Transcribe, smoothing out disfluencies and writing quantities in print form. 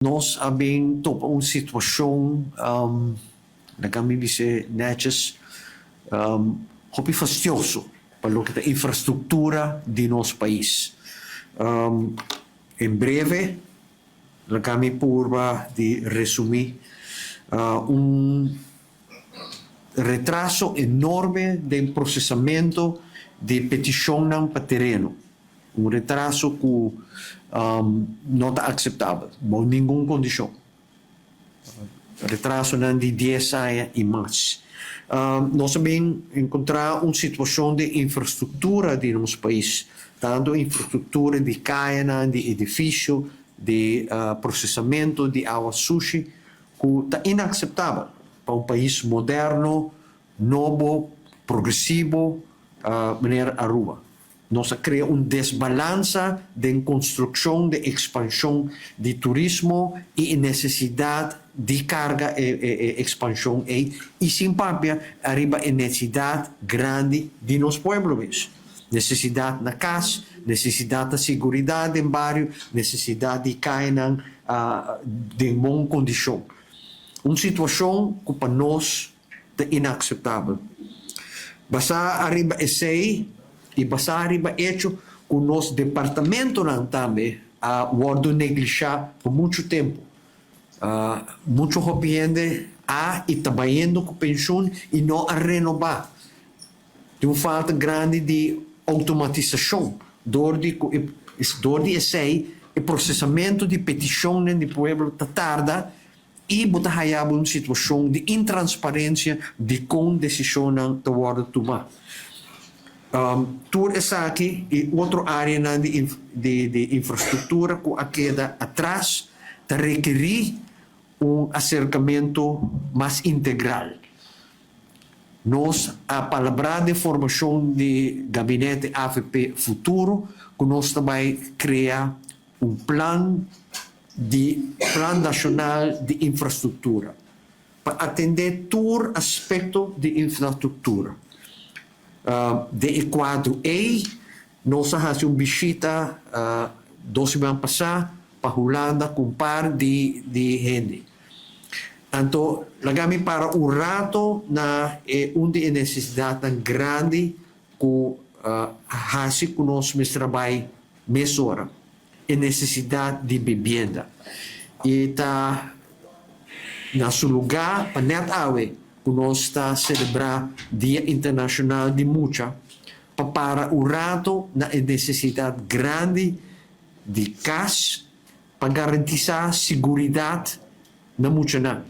Nos a bin topa un situashon, laga mi bis'é nètjes, hopi fastioso pa loke ta infrastruktura di nos pais. En breve, laga mi purba di resumí, un retraso enorme den prosesamento di petishonnan pa tereno. Un retraso ku no ta akseptabel bou ningun kondishon. Retrasonan di dies aña i mas. Nos a bin enkontrá un situashon den infrastruktura di nos pais, tantu infrastruktura di kayanan, di edifisio, di prosesamentu di awa sushi, ku ta inakseptabel pa un pais moderno, nobo, progresivo manera Aruba. Nos a krea un desbalansa den konstrukshon den ekspanshon di turismo i e nesesidat di karga e ekspanshon ei i sin papia ariba e nesidat grandi di nos pueblo mes. Nesesidat na kas, nesesidat na siguridat den bario, nesesidat di kayanan den bon kondishon. Un situashon ku pa nos ta inakseptabel. Basá ariba esei i basá ariba echo ku nos departamentonan tambe a wòrdu neglishá pa muchu tempu. Muchu hopi hende a i ta bayendo ku penshun i no a renobá. Tin un falta grandi di outomatisashon dor di ku e dor di esei e prosesamentu di petishonnan di pueblo ta tarda I bo ta haya bo un situashon di intransparensia di kon desishonnan ta wòrdu tumá. Tur esaki i otro áreanan di infrastruktura ku a keda atras ta rekerí un aserkamentu mas integral. Nos a palabrá den formashon di Gabinete avp Futuro ku nos ta bai krea un plan di Plan Nashonal di Infrastruktura pa atendé tur aspekto di infrastruktura. Den e kuadro ei nos a hasi un bishita dos siman pasá pa Hulanda ku un par di di hende. Anto laga mi para un rato na e un di e nesesidatnan grandi ku a hasi ku nos mester a bai mesora. E nesesidat di bibienda i ta na su lugá pa nèt awe ku nos ta selebrá Dia Internashonal di Mucha pa para un rato na e nesesidat grandi di kas pa garantisá siguridat na muchanan.